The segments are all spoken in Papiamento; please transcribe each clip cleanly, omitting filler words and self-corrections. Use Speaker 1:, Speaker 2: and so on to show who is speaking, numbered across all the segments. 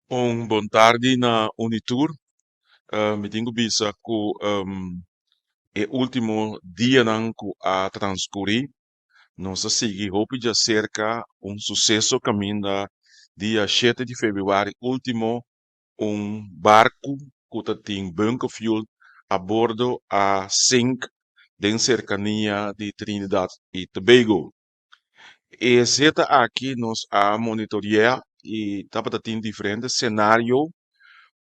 Speaker 1: Un bon tardi na un i tur. Mi tin ku bisa ku e último dianan ku a transkurí nos a sigui hopi djaserka un suseso kaminda dia shete di febrüari último un barku ku ta tin bunker fuel a bordo a sink den serkania di Trinidad i Tobago. E zeta aki nos a monitoreá i tabata tin diferente senario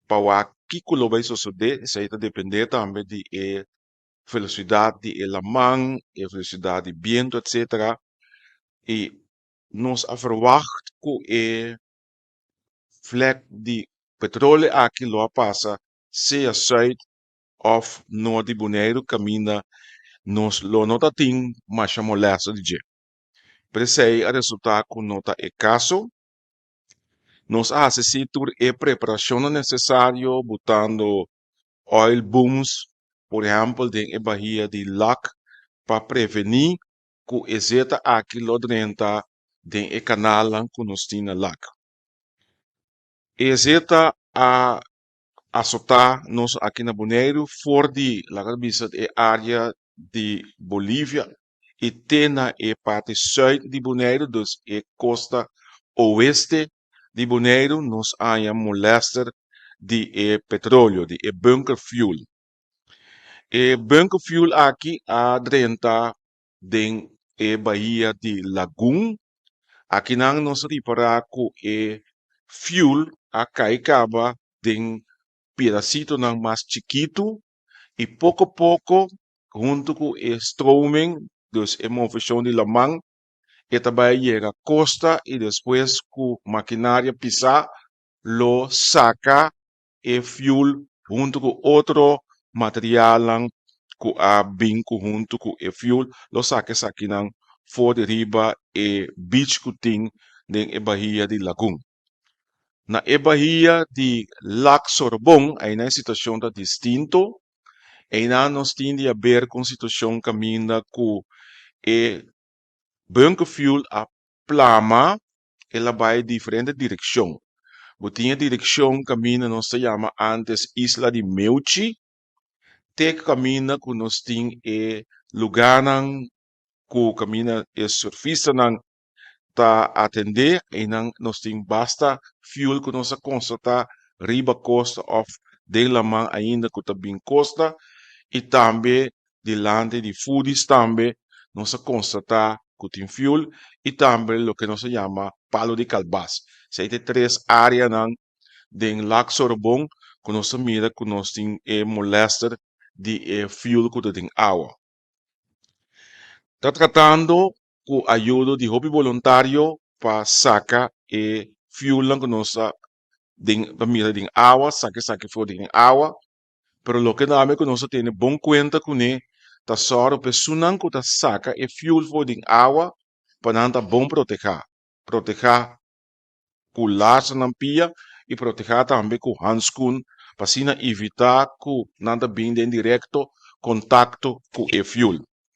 Speaker 1: pa wak kiko lo bai sosodé. Esei ta dependé tambe di e velosidat di e laman, e velosidat di bientu etsetera. I nos a verwagt ku e vlek di petroleo aki lo a pasa sea sùit òf nort di Boneiru kaminda nos lo no ta tin masha molèsta di dje. Pero esei a resultá ku no ta e kaso. Nos a hasi si tur e preparashonnan nesesario butando oil booms por ehèmpel den e bahia di Lac pa prevení ku e zeta aki lo drenta den e kanalnan ku nos tin na Lac. E zeta a asotá nos aki na Boneiru for di laga bisa e área di Bolivia i te na e parti sùit di Boneiru, dus e kosta oeste di Boneiru nos haña molèster di e petroleo, di e bunker fuel. E bunker fuel aki a drenta den e bahia di Lagun. Akinan nos a ripará ku e fuel a kai kaba den pedasitonan mas chikitu i poko poko huntu ku e stroming, dus e moveshon di laman, e ta bai yega kosta i despues ku makinaria pisá lo saka e fuel huntu ku otro materialnan ku a bin ku huntu ku e fuel lo saka esakinan for di riba e beach ku tin den e bahia di Lagun. Na e bahia di Lak Sorbon einan e situashon ta distinto, einan nos tin di haber ku un situashon kaminda ku e bunker fuel a plama el a bai diferente direkshon. Bo tin e direkshon kaminda nos ta yama ántes Isla di Meuchi, te kaminda ku nos tin e lugánan ku kaminda e surfistanan ta atendé. Einan nos tin basta fuel ku nos a konstatá riba kosta òf den laman ainda ku ta bin kosta i tambe dilanti di Foodies tambe nos a konstatá ku tin fuel i tambe loke nos a yama palu di kalbas. Esei ta e tres áreanan den Lak Sorobon ku nos ta mira ku nos tin e molèster di e fuel ku ta den awa. Ta tratando ku ayudo di hopi boluntario pa saka e fuelnan ku nos ta den ta mira den awa, saka esaki for di den awa. Pero loke tambe ku nos ta tene bon kuenta kuné ta sòru pa esunnan ku ta saka e fuel for den awa pa nan ta bon protehá. Protehá ku lars na nan pia i protehá tambe ku hanskun pa asina evitá ku nan ta bin den direkto kontakto ku e fuel.